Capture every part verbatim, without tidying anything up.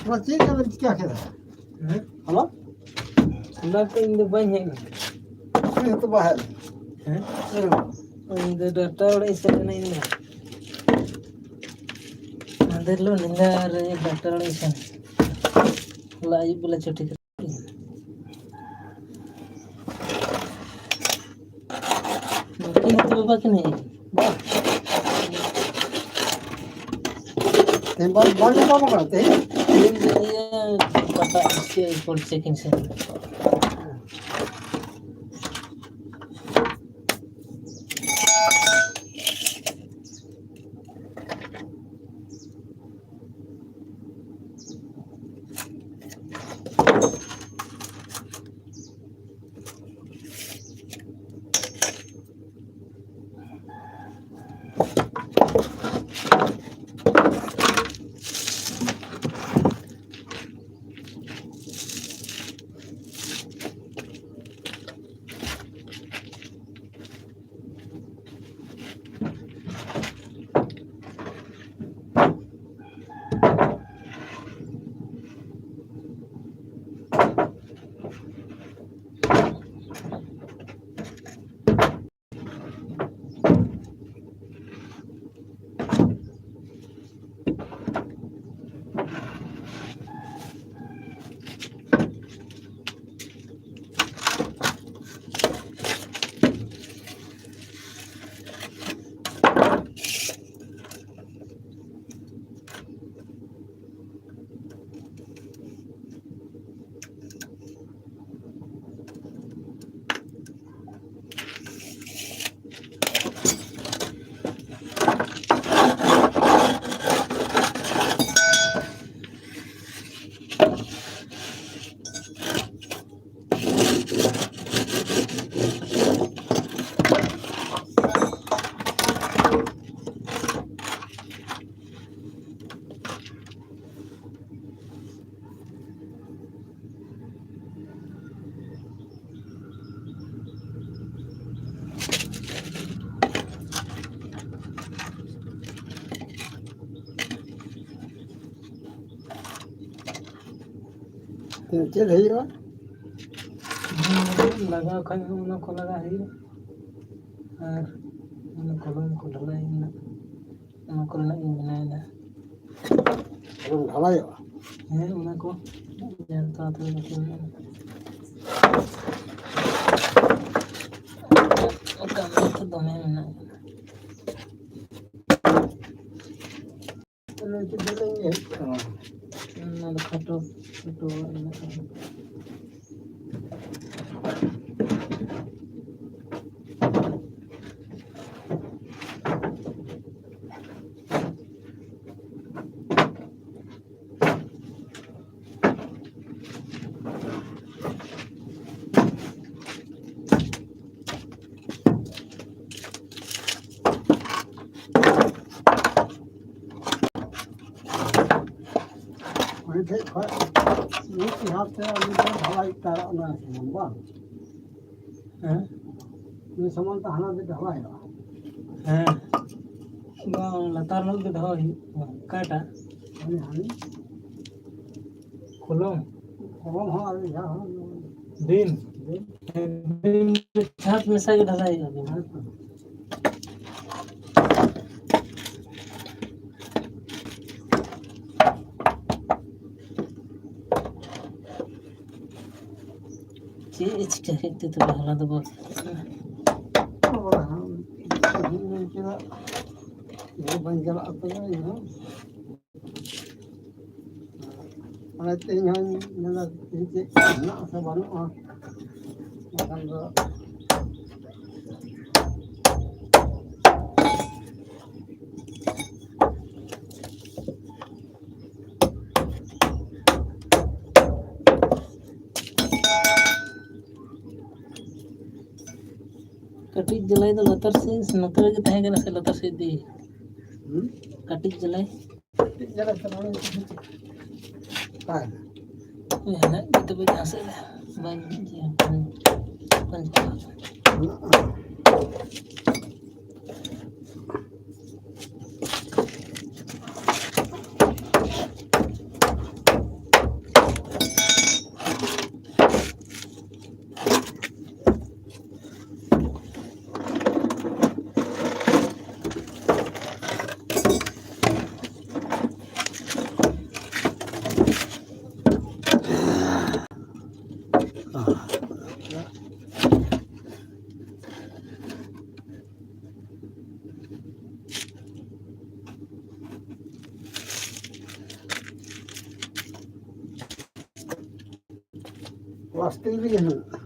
ᱚᱱᱟ ᱪᱮᱫ ᱞᱮᱠᱟ ᱵᱮᱱ ᱪᱤᱠᱟ ᱠᱮᱫᱟ? ᱦᱮᱸ? ᱦᱮᱞᱳ? ᱚᱱᱟ ᱠᱚ ᱤᱧ ᱫᱚ ᱵᱟᱹᱧ ᱦᱮᱡ ᱞᱮᱱᱟ᱾ ᱩᱱᱤ ᱦᱚᱸᱛᱚ ᱵᱟᱭ ᱦᱮᱡ ᱞᱮᱱᱟ᱾ ᱦᱮᱸ? ᱦᱮᱸ᱾ ᱤᱧ ᱫᱚ ᱰᱟᱠᱛᱟᱨ ᱚᱲᱟᱜ ᱤᱧ ᱥᱮᱱ ᱞᱮᱱᱟ ᱤᱧ ᱫᱚ᱾ ᱢᱟᱦᱫᱮᱨ ᱦᱤᱞᱳᱜ ᱧᱤᱫᱟᱹ ᱨᱮ ᱰᱟᱠᱛᱟᱨ ᱚᱲᱟᱜ ᱤᱧ ᱥᱮᱱ᱾ ᱦᱚᱞᱟ ᱟᱹᱭᱩᱵ ᱵᱮᱞᱟ ᱪᱷᱩᱴᱤ ᱠᱟᱛᱮ᱾ ᱱᱩᱠᱤᱱ ᱦᱚᱸᱛᱚ ᱵᱟᱵᱟ ᱠᱤᱱ ᱦᱮᱡ ᱟᱠᱟᱱᱟ᱾ ᱵᱟ᱾ ᱛᱮᱦᱮᱧ ᱵᱟᱝ, ᱵᱟᱝ ᱧᱟᱯᱟᱢ ᱟᱠᱟᱱᱟ ᱛᱮᱦᱮᱧ? ᱛᱮᱦᱮᱧ ᱫᱚ ᱤᱭᱟᱹ, ᱯᱟᱛᱟ ᱪᱮᱫ ᱯᱚᱨᱤᱪᱚᱭ ᱠᱤᱱ ᱥᱮᱱ᱾ ᱪᱮᱫ ᱦᱩᱭᱩᱜᱼᱟ? ᱞᱟᱜᱟᱣ ᱠᱷᱟᱱ ᱚᱱᱟ ᱠᱚ ᱞᱟᱜᱟᱣ ᱦᱩᱭᱩᱜᱼᱟ᱾ ᱟᱨ ᱚᱱᱟ ᱠᱚᱞᱚᱢ ᱠᱚ ᱰᱷᱟᱞᱟᱭ ᱨᱮᱱᱟᱜ, ᱚᱱᱟ ᱠᱚᱨᱮᱱᱟᱜ ᱤᱧ ᱵᱮᱱᱟᱣ ᱮᱫᱟ᱾ ᱠᱚᱞᱚᱢ ᱰᱷᱟᱞᱟᱭᱚᱜᱼᱟ? ᱦᱮᱸ, ᱚᱱᱟ ᱠᱚ ᱧᱮᱞ ᱛᱟᱲᱟᱛᱟᱲᱤ ᱠᱟᱛᱮ ᱢᱮᱱᱟᱜᱼᱟ᱾ ᱠᱟᱹᱢᱤ ᱠᱚ ᱫᱚᱢᱮ ᱢᱮᱱᱟᱜ ᱟᱠᱟᱫᱟ᱾ ᱚᱱᱟ ᱫᱚ ᱠᱷᱟᱴᱚ, ᱠᱷᱟᱴᱚ ᱢᱮᱱᱟᱜᱼᱟ᱾ ᱩᱱᱤ ᱴᱷᱮᱡ ᱠᱷᱚᱡ ᱢᱤᱫ ᱦᱟᱛ ᱛᱮ ᱩᱱᱤ ᱫᱚ ᱰᱷᱟᱞᱟᱭ ᱩᱛᱟᱹᱨᱚᱜ ᱚᱱᱟ ᱥᱟᱢᱟᱱ ᱵᱟᱝ? ᱦᱮᱸ? ᱩᱱᱤ ᱥᱟᱢᱟᱱ ᱫᱚ ᱦᱟᱱᱟ ᱫᱚ ᱰᱷᱟᱞᱟᱭᱚᱜᱼᱟ᱾ ᱦᱮᱸ᱾ ᱵᱟᱝ, ᱞᱟᱛᱟᱨ ᱧᱚᱜ ᱜᱮ ᱫᱚᱦᱚ ᱦᱩᱭᱩᱜᱼᱟ᱾ ᱚᱠᱟᱴᱟᱜ? ᱦᱟᱱᱮ, ᱦᱟᱱᱮ᱾ ᱠᱚᱞᱚᱢ? ᱠᱚᱞᱚᱢ ᱦᱚᱸ ᱟᱨ ᱤᱭᱟᱹ ᱦᱚᱸ᱾ ᱵᱤᱢ? ᱵᱤᱢ᱾ ᱦᱮᱸ, ᱵᱤᱢ ᱪᱷᱟᱸᱪ ᱢᱮᱥᱟ ᱜᱮ ᱰᱷᱟᱞᱟᱭ ᱦᱩᱭᱩᱜᱼᱟ ᱵᱤᱢ᱾ ᱦᱮᱸ ᱛᱚ᱾ ᱪᱮᱫ ᱮ ᱪᱤᱠᱟᱹ ᱠᱮᱫ ᱛᱮ ᱛᱚᱵᱮ ᱦᱚᱞᱟ ᱫᱚ ᱵᱚᱞ? ᱚᱲᱟᱜ ᱦᱚᱸ ᱪᱮᱫᱟᱜ ᱵᱟᱹᱧ ᱪᱟᱞᱟᱜᱼᱟ ᱛᱚᱵᱮ ᱤᱧ ᱦᱚᱸ᱾ ᱚᱱᱟ ᱛᱮ ᱤᱧ ᱦᱚᱸᱧ ᱢᱮᱱᱫᱟ, ᱛᱮᱦᱮᱧ ᱪᱮᱫ ᱠᱚ ᱢᱮᱱᱟᱜᱼᱟ ᱥᱮ ᱵᱟᱹᱱᱩᱜᱼᱟ᱾ ᱵᱟᱠᱷᱟᱱ ᱫᱚ ᱠᱟᱹᱴᱤᱡ ᱡᱟᱞᱟᱭ ᱫᱚ ᱞᱟᱛᱟᱨ ᱥᱮᱫ, ᱱᱚᱛᱮ ᱨᱮᱜᱮ ᱛᱟᱦᱮᱸ ᱠᱟᱱᱟ ᱥᱮ ᱞᱟᱛᱟᱨ ᱥᱮᱫ ᱤᱫᱤ? ᱦᱩᱸ? ᱠᱟᱹᱴᱤᱡ ᱡᱟᱞᱟᱭ᱾ ᱠᱟᱹᱴᱤᱡ ᱡᱟᱞᱟᱭ ᱥᱮ ᱱᱚᱰᱮ ᱛᱟᱦᱮᱸ ᱠᱟᱱᱟ᱾ ᱦᱮᱱᱟᱜ ᱜᱮ ᱛᱚᱵᱮ ᱡᱟᱦᱟᱸ ᱥᱮᱫ ᱨᱮ᱾ ᱵᱟᱹᱧ ᱤᱫᱤᱭᱟ, ᱵᱟᱹᱧ, ᱵᱟᱹᱧ ᱪᱟᱞᱟᱜᱼᱟ᱾ ᱯᱞᱟᱥᱴᱤᱠ ᱨᱮᱜᱮ ᱦᱮᱱᱟᱜᱼᱟ᱾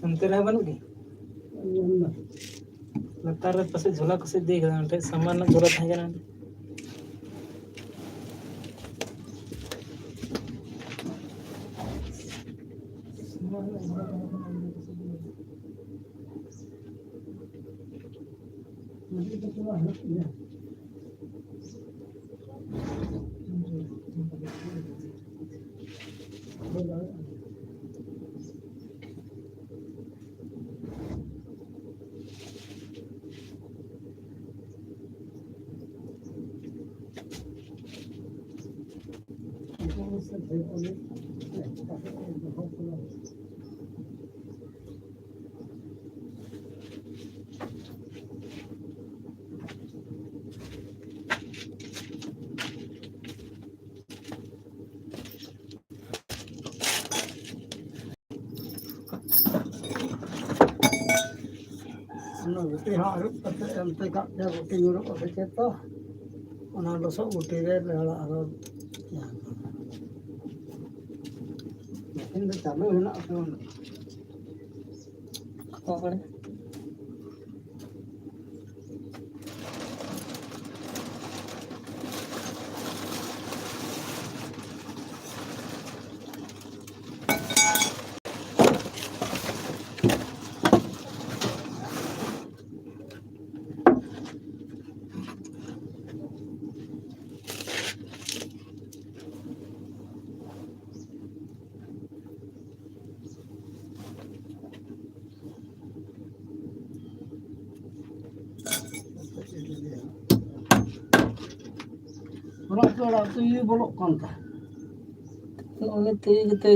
ᱚᱱᱛᱮ ᱨᱮᱦᱚᱸ ᱵᱟᱹᱱᱩᱜ ᱜᱮ? ᱞᱟᱛᱟᱨ ᱨᱮ ᱯᱟᱥᱮᱡ ᱡᱷᱚᱞᱟ ᱠᱚ ᱥᱮᱫ ᱤᱫᱤ ᱠᱟᱫᱟ, ᱚᱸᱰᱮ ᱥᱟᱢᱟᱱ ᱨᱮᱱᱟᱜ ᱡᱷᱚᱞᱟ ᱛᱟᱦᱮᱸ ᱠᱟᱱᱟ ᱚᱸᱰᱮ᱾ ᱚᱱᱟ ᱜᱩᱴᱤ ᱦᱚᱸ ᱟᱹᱨᱩᱵ ᱠᱟᱛᱮ ᱮᱱᱛᱮ ᱠᱟᱜ ᱯᱮ, ᱜᱩᱴᱤ ᱧᱩᱨᱩᱜ ᱟᱥᱮ ᱪᱮᱫ ᱛᱚ, ᱚᱱᱟ ᱞᱚᱥᱚᱫ ᱜᱩᱴᱤ ᱨᱮ ᱨᱮᱦᱲᱟ ᱟᱨᱚ ᱛᱟᱦᱮᱱ ᱠᱟᱱᱟ᱾ ᱢᱮᱥᱤᱱ ᱫᱚ ᱪᱟᱹᱞᱩ ᱦᱮᱱᱟᱜ ᱟᱥᱮ ᱵᱟᱹᱱᱩᱜ? ᱚᱠᱚᱭ? ᱚᱲᱟᱜ ᱠᱚ ᱚᱲᱟᱜ ᱛᱮ ᱤᱭᱟᱹ ᱵᱚᱞᱚᱜ ᱠᱟᱱ ᱛᱟᱦᱮᱸᱫ᱾ ᱩᱱᱤ ᱛᱮᱜᱮ ᱠᱟᱛᱮ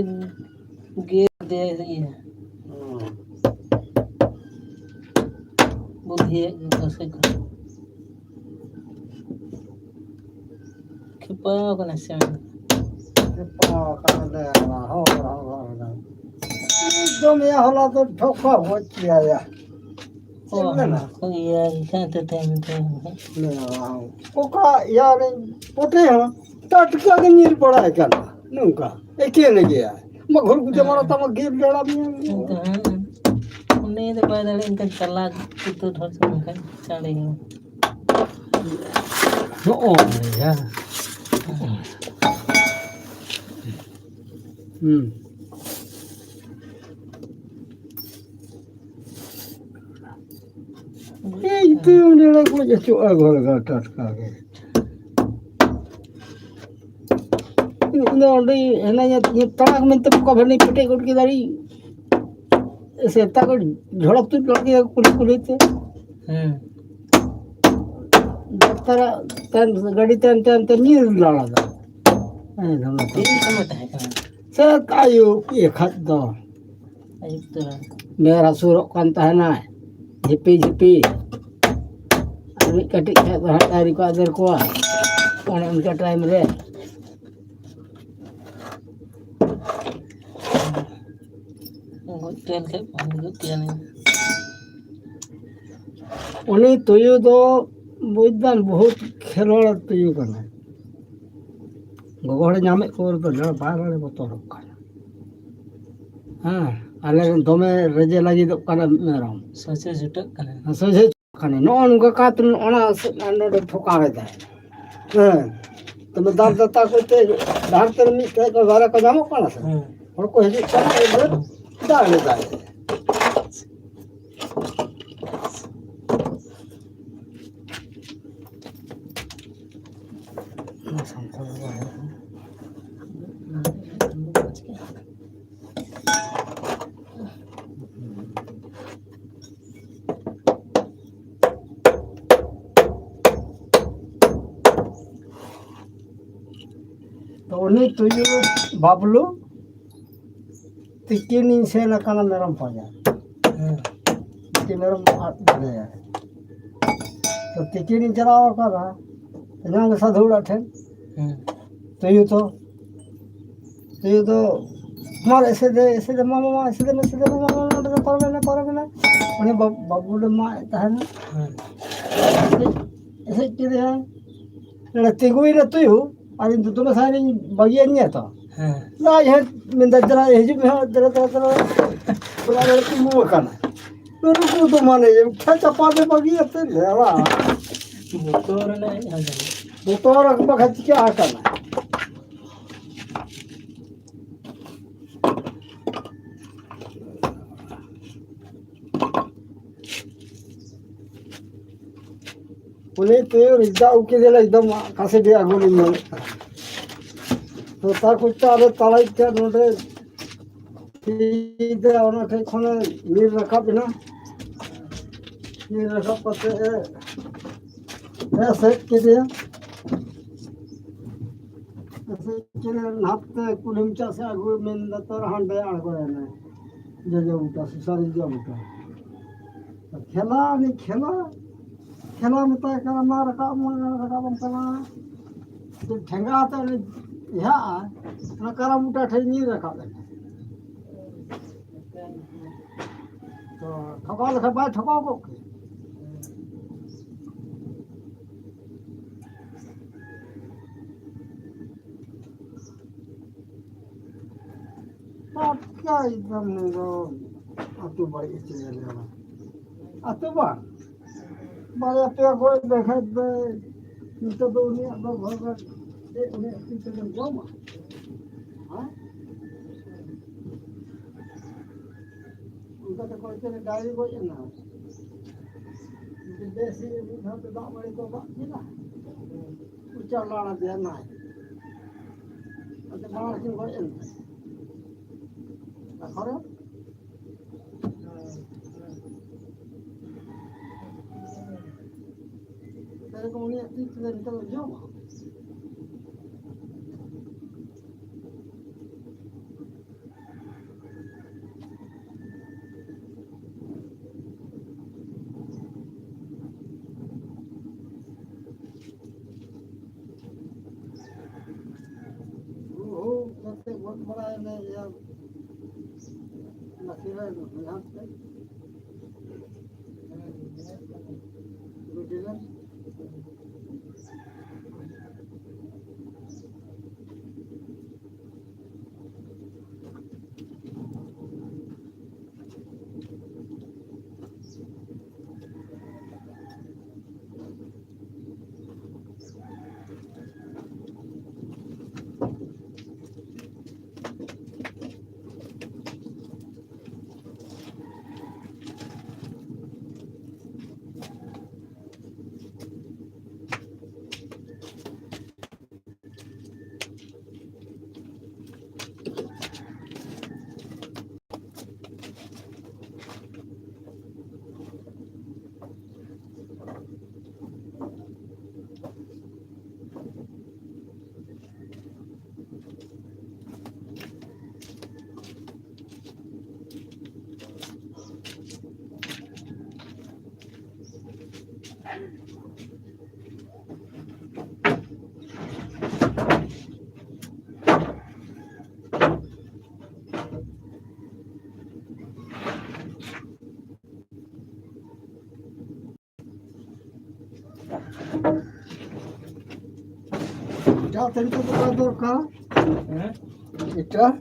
ᱜᱮᱨ ᱫᱮ ᱤᱭᱟᱹ᱾ ᱦᱩᱸ᱾ ᱵᱩᱫᱷᱤᱭᱮᱫ ᱜᱮ ᱯᱟᱥᱮ ᱠᱷᱚᱱ᱾ ᱠᱷᱮᱯᱟᱣ ᱠᱟᱱᱟ ᱥᱮ ᱵᱟᱝ? ᱠᱷᱮᱯᱟᱣ ᱠᱟᱱᱟ ᱞᱮ, ᱦᱚᱲ, ᱦᱚᱲ, ᱦᱚᱲ, ᱦᱚᱲ᱾ ᱮᱠᱫᱚᱢ ᱭᱟ, ᱦᱚᱞᱟ ᱫᱚ ᱴᱷᱚᱠᱟ ᱜᱚᱡ ᱠᱮᱭᱟ ᱭᱟ᱾ ᱪᱮᱫ ᱚ, ᱢᱮᱱᱟ? ᱦᱚᱸ, ᱤᱭᱟᱹ, ᱤᱠᱷᱟᱹᱱ ᱛᱮ ᱛᱟᱦᱮᱱ ᱛᱮ᱾ ᱞᱟᱹᱭᱟ, ᱚᱠᱟ ᱤᱭᱟᱹ ᱨᱮ ᱯᱚᱴᱮ ᱦᱚᱸ ᱴᱟᱴᱠᱟ ᱜᱮ ᱧᱤᱨ ᱵᱟᱲᱟᱭ ᱠᱟᱱᱟ, ᱱᱚᱝᱠᱟ ᱮᱠᱮᱱ ᱜᱮᱭᱟ᱾ ᱢᱟ ᱜᱷᱩᱲ ᱜᱩᱡᱟᱹ ᱢᱟᱨᱟ ᱛᱟᱢᱟ, ᱜᱮᱨ ᱡᱚᱲᱟ ᱢᱮᱭᱟ᱾ ᱦᱮᱸ, ᱦᱮᱸ᱾ ᱩᱱᱤ ᱫᱚ ᱵᱟᱭ ᱫᱟᱲᱮᱭᱟᱜᱼᱟ, ᱮᱱᱠᱷᱟᱱ ᱪᱟᱞᱟᱠ ᱩᱛᱟᱹᱨ ᱦᱚᱲ ᱥᱮ ᱵᱟᱝᱠᱷᱟᱱ ᱪᱟᱲᱮ ᱜᱮ᱾ ᱱᱚᱜᱼᱚᱭ, ᱦᱮᱸ᱾ ᱦᱩᱸ᱾ ᱤᱧ ᱛᱮ ᱩᱱᱤ ᱞᱮ ᱜᱚᱡ ᱦᱚᱪᱚᱜᱼᱟ ᱜᱷᱚᱨ ᱜᱷᱚᱨ ᱴᱟᱴᱠᱟ ᱜᱮ᱾ ᱤᱧ ᱫᱚ ᱚᱸᱰᱮ ᱦᱮᱱᱟᱹᱧᱟ, ᱛᱟᱲᱟᱠ ᱢᱮᱱᱛᱮ ᱵᱚᱠᱟ ᱵᱷᱟᱹᱱᱤ ᱯᱮᱴᱮᱡ ᱜᱚᱫ ᱠᱮᱫᱟ ᱨᱤᱧ᱾ ᱥᱮᱛᱟ ᱠᱚ ᱡᱷᱚᱲᱚᱠ ᱛᱩᱫ ᱜᱚᱫ ᱠᱮᱫᱟ ᱠᱩᱞᱦᱤ ᱠᱩᱞᱦᱤ ᱛᱮ᱾ ᱦᱮᱸ᱾ ᱰᱟᱠᱛᱟᱨᱟᱜ ᱛᱟᱭᱚᱢ, ᱜᱟᱹᱰᱤ ᱛᱟᱭᱚᱢ ᱛᱟᱭᱚᱢ ᱛᱮ ᱧᱤᱨ ᱞᱟᱲᱟ ᱫᱟ᱾ ᱦᱮᱸ, ᱫᱚᱢᱮ ᱛᱤᱱ ᱥᱚᱢᱚᱭ ᱛᱟᱦᱮᱸ ᱠᱟᱱᱟ? ᱥᱮ ᱟᱭᱩᱵ ᱮᱠᱷᱟᱫ ᱫᱚ᱾ ᱟᱹᱭᱩᱵ ᱛᱚᱨᱟ᱾ ᱵᱮᱨ ᱦᱟᱹᱥᱩᱨᱚᱜ ᱠᱟᱱ ᱛᱟᱦᱮᱱᱟᱭ, ᱡᱷᱤᱯᱤ ᱡᱷᱤᱯᱤ᱾ ᱟᱨ ᱢᱤᱫ ᱠᱟᱹᱴᱤᱡ ᱠᱷᱟᱡ ᱫᱚ ᱦᱟᱸᱜ ᱟᱹᱣᱨᱤ ᱠᱚ ᱟᱫᱮᱨ ᱠᱚᱣᱟ᱾ ᱚᱱᱮ ᱚᱱᱠᱟ ᱴᱟᱭᱤᱢ ᱨᱮ᱾ ᱜᱚᱡ ᱦᱚᱪᱚᱭᱮᱱ ᱠᱷᱟᱡ ᱵᱟᱝ ᱜᱩᱡᱩᱜ ᱛᱟᱭᱟ ᱱᱤᱭᱟᱹ᱾ ᱩᱱᱤ ᱛᱩᱭᱩ ᱫᱚ ᱵᱩᱡᱽ ᱫᱟᱢ ᱵᱚᱦᱩᱛ ᱠᱷᱮᱞᱣᱟᱲ ᱛᱩᱭᱩ ᱠᱟᱱᱟᱭ᱾ ᱜᱚᱜᱚ ᱦᱚᱲᱮ ᱧᱟᱢᱮᱫ ᱠᱚ ᱨᱮᱫᱚ ᱞᱟᱲ-, ᱵᱟᱭ ᱞᱟᱲᱮ ᱵᱚᱛᱚᱨᱚᱜ ᱠᱟᱱᱟ᱾ ᱦᱮᱸ, ᱟᱞᱮ ᱨᱮᱱ ᱫᱚᱢᱮ ᱨᱮᱡᱮ ᱞᱟᱹᱜᱤᱫᱚᱜ ᱠᱟᱱᱟ ᱢᱮᱨᱚᱢ᱾ ᱥᱚᱡᱷᱮ ᱡᱩᱴᱟᱹᱜ ᱠᱟᱱᱟ᱾ ᱦᱮᱸ, ᱥᱚᱡᱷᱮ ᱠᱟᱱᱟ᱾ ᱱᱚᱜᱼᱚ ᱱᱚᱝᱠᱟ ᱠᱟᱛᱮ ᱱᱚᱜᱼᱚ ᱱᱟ ᱥᱮᱫ ᱱᱚᱰᱮ ᱴᱷᱚᱠᱟᱣ ᱮᱫᱟᱭ᱾ ᱦᱮᱸ, ᱛᱚᱵᱮ ᱫᱟᱞ ᱫᱟᱛᱟ ᱠᱚᱛᱮ ᱰᱟᱦᱟᱨ ᱛᱮ ᱢᱤᱫ ᱴᱷᱮᱡ ᱠᱚ ᱵᱟᱨᱭᱟ ᱠᱚ ᱧᱟᱢᱚᱜ ᱠᱟᱱᱟ ᱥᱮ? ᱦᱮᱸ᱾ ᱦᱚᱲ ᱠᱚ ᱦᱤᱡᱩᱜ ᱠᱟᱱᱟ, ᱮᱵᱟᱨ ᱫᱟᱞ ᱮᱫᱟᱭ᱾ ᱚᱱᱟ ᱥᱟᱱᱛᱟᱲ ᱫᱚ ᱵᱟᱝ ᱦᱩᱭᱩᱜ ᱠᱟᱱᱟ᱾ ᱛᱚ ᱩᱱᱤ ᱛᱩᱭᱩ ᱵᱟᱵᱞᱩ ᱛᱤᱠᱤᱱᱤᱧ ᱥᱮᱱ ᱟᱠᱟᱱᱟ ᱢᱮᱨᱚᱢ ᱯᱟᱸᱡᱟ᱾ ᱦᱮᱸ᱾ ᱢᱤᱫᱴᱤᱡ ᱢᱮᱨᱚᱢ ᱟᱫ ᱠᱮᱫᱮᱭᱟ᱾ ᱛᱚ ᱛᱤᱠᱤᱱᱤᱧ ᱪᱟᱞᱟᱣ ᱟᱠᱟᱱᱟ ᱮᱱᱟᱝ ᱜᱮ ᱥᱟᱹᱫᱷᱩ ᱚᱲᱟᱜ ᱴᱷᱮᱱ᱾ ᱦᱮᱸ᱾ ᱛᱩᱭᱩ ᱛᱚ, ᱛᱩᱭᱩ ᱫᱚ, "ᱢᱟᱨ ᱮᱥᱮᱫᱮ, ᱮᱥᱮᱫᱮ, ᱢᱟ, ᱢᱟ, ᱢᱟ, ᱮᱥᱮᱫᱮ ᱢᱮ, ᱮᱥᱮᱫᱮ ᱢᱮ, ᱢᱟ, ᱢᱟ, ᱢᱟ, ᱯᱟᱨᱚᱢᱮᱱᱟ, ᱯᱟᱨᱚᱢᱮᱱᱟ." ᱩᱱᱤ ᱵᱟ-, ᱵᱟᱹᱵᱩ ᱞᱮ ᱢᱟᱜ ᱮᱫ ᱛᱟᱦᱮᱱᱟ᱾ ᱦᱮᱸ᱾ ᱮᱥᱮᱫ, ᱮᱥᱮᱫ ᱠᱮᱫᱮᱭᱟᱭ᱾ ᱚᱸᱰᱮ ᱛᱤᱸᱜᱩᱭᱮᱱᱟ ᱛᱩᱭᱩ, ᱟᱨ ᱤᱧ ᱫᱚ ᱫᱚᱢᱮ ᱥᱟᱺᱜᱤᱧ ᱵᱟᱹᱜᱤᱭᱟᱹᱧ ᱛᱚ᱾ ᱦᱮᱸ᱾ ᱞᱟᱡ ᱦᱮᱡ ᱢᱮᱱᱫᱟ, "ᱫᱮᱞᱟ, ᱦᱤᱡᱩᱜ ᱢᱮ ᱦᱟᱸᱜ, ᱫᱮᱞᱟ, ᱫᱮᱞᱟ, ᱫᱮᱞᱟ᱾" ᱚᱲᱟᱜ ᱨᱮ ᱛᱤᱸᱜᱩ ᱟᱠᱟᱱᱟ᱾ ᱱᱩᱠᱩ ᱫᱚ ᱢᱟᱱᱮ ᱠᱷᱮᱛ ᱪᱟᱯᱟ ᱛᱮ ᱵᱟᱹᱜᱤᱭᱟᱛᱮ ᱫᱮᱞᱟ᱾ ᱵᱚᱛᱚᱨ ᱨᱮᱱᱟᱜ ᱦᱮᱡ ᱟᱠᱟᱱᱟ᱾ ᱵᱚᱛᱚᱨ ᱵᱟᱠᱷᱟᱡ ᱪᱤᱠᱟᱹ ᱟᱠᱟᱱᱟ? ᱩᱱᱤ ᱛᱩᱭᱩ ᱨᱤᱡᱟ ᱩᱠᱤ ᱫᱮᱞᱟ ᱮᱠᱫᱚᱢ ᱠᱟᱥᱮ ᱜᱮ ᱟᱹᱜᱩ ᱞᱤᱧ ᱢᱮᱱᱮᱫ ᱛᱟᱦᱮᱸᱫ᱾ ᱛᱚ ᱛᱟ ᱠᱚᱪᱟ ᱨᱮ ᱛᱟᱲᱟᱡ ᱛᱮ ᱱᱚᱰᱮ ᱛᱤ ᱛᱮ ᱚᱱᱟ ᱴᱷᱮᱡ ᱠᱷᱚᱱᱮ ᱧᱤᱨ ᱨᱟᱠᱟᱵ ᱮᱱᱟ᱾ ᱧᱤᱨ ᱨᱟᱠᱟᱵ ᱠᱟᱛᱮ ᱮ ᱮᱥᱮᱫ ᱠᱮᱫᱮᱭᱟ᱾ ᱮᱥᱮᱫ ᱠᱮᱫᱮ ᱱᱟᱯᱛᱮ ᱠᱩᱞᱦᱤ ᱢᱩᱪᱟᱹᱫ ᱥᱮᱫ ᱟᱹᱜᱩ ᱢᱮᱱ ᱫᱟ, ᱛᱚ ᱦᱟᱸᱰᱮ ᱟᱬᱜᱚᱭᱮᱱᱟ ᱡᱚᱡᱚ ᱵᱩᱴᱟᱹ, ᱥᱩᱥᱟᱹᱨᱤ ᱡᱚᱡᱚ ᱵᱩᱴᱟᱹ᱾ ᱠᱷᱮᱞᱟ ᱩᱱᱤ ᱠᱷᱮᱞᱟ, ᱠᱷᱮᱞᱟ ᱢᱮᱛᱟᱭ ᱠᱟᱱᱟ, "ᱢᱟ ᱨᱟᱠᱟᱵ, ᱢᱟ ᱨᱟᱠᱟᱵ ᱟᱢ ᱠᱟᱱᱟ᱾" ᱴᱷᱮᱸᱜᱟ ᱟᱛᱮ ᱩᱱᱤ ᱤᱭᱟᱹᱜᱼᱟ, ᱚᱱᱟ ᱠᱟᱨᱟᱢ ᱵᱩᱴᱟᱹ ᱴᱷᱮᱱ ᱧᱤᱨ ᱨᱟᱠᱟᱵ ᱮᱱᱟ᱾ ᱛᱚ ᱴᱷᱚᱠᱟᱣ ᱞᱮᱠᱷᱟᱱ ᱵᱟᱭ ᱴᱷᱚᱠᱟᱣ ᱠᱚᱜ ᱠᱮᱭᱟ᱾ ᱴᱟᱴᱠᱟ ᱮᱠᱫᱚᱢ ᱱᱩᱭ ᱫᱚ ᱟᱹᱛᱩ ᱵᱟᱹᱲᱤᱡ ᱦᱚᱪᱚᱭᱟᱞᱮ ᱠᱟᱱᱟ᱾ ᱟᱹᱛᱩ ᱵᱟᱝ, ᱵᱟᱨᱭᱟ ᱯᱮᱭᱟ ᱜᱚᱡ ᱞᱮᱠᱷᱟᱡ ᱫᱚ ᱱᱤᱛᱚᱜ ᱫᱚ ᱩᱱᱤᱭᱟᱜ ᱫᱚ ᱜᱷᱚᱨ ᱨᱮ ᱪᱮᱫ ᱩᱱᱤᱭᱟᱜ ᱛᱤ ᱛᱮᱫᱚᱢ ᱡᱚᱢᱟ? ᱦᱮᱸ? ᱚᱱᱠᱟ ᱛᱮ ᱠᱚᱭ ᱪᱮᱫ ᱰᱟᱝᱨᱤ ᱜᱚᱡ ᱮᱱᱟ᱾ ᱡᱩᱫᱤ ᱵᱮᱥ ᱜᱮ ᱢᱤᱫ ᱫᱷᱟᱣ ᱛᱮ ᱫᱟᱜ ᱢᱟᱹᱲᱤ ᱠᱚ ᱮᱢᱟᱜ ᱠᱤᱱᱟ, ᱩᱪᱟᱹᱲ ᱞᱟᱲᱟ ᱫᱮᱭᱟ ᱱᱟᱭ᱾ ᱟᱫᱚ ᱢᱟᱲᱟᱝ ᱠᱤᱱ ᱜᱚᱡ ᱮᱱ ᱛᱟᱭ᱾ ᱟᱠᱷᱚᱨ ᱛᱟᱦᱞᱮ ᱠᱚ ᱩᱱᱤᱭᱟᱜ ᱛᱤ ᱛᱮᱫᱚ ᱱᱤᱛᱚᱜ ᱫᱚ ᱡᱚᱢᱟ? ᱵᱟᱲᱟᱭ ᱢᱮ, ᱤᱭᱟᱹ, ᱱᱟᱥᱮ ᱱᱟᱜ ᱦᱟᱱᱛᱮ᱾ ᱵᱩᱡᱷᱟᱹᱣ? ᱮᱴᱟᱜ ᱛᱟᱹᱨᱤ ᱠᱚ ᱫᱚᱨᱠᱟᱨ᱾ ᱦᱮᱸ? ᱮᱴᱟᱜ?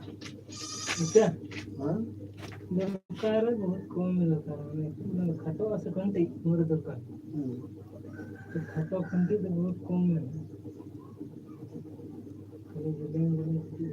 ᱮᱴᱟᱜ? ᱦᱮᱸ? ᱫᱚᱨᱠᱟᱨ ᱵᱚᱦᱩᱛ ᱠᱚᱢ ᱫᱚᱨᱠᱟᱨ, ᱢᱟᱱᱮ, ᱢᱟᱱᱮ ᱠᱷᱟᱴᱚ ᱟᱥᱮ ᱠᱟᱹᱴᱤᱡ ᱩᱢᱮᱨ ᱫᱚᱨᱠᱟᱨ᱾ ᱦᱩᱸ᱾ ᱠᱷᱟᱴᱚ ᱠᱷᱟᱹᱱᱴᱤ ᱫᱚ ᱵᱚᱦᱩᱛ ᱠᱚᱢ ᱢᱮᱱᱟᱜᱼᱟ᱾ ᱠᱷᱟᱹᱞᱤ ᱡᱮᱞᱮᱧ ᱡᱮᱞᱮᱧ ᱠᱷᱟᱹᱴᱤ᱾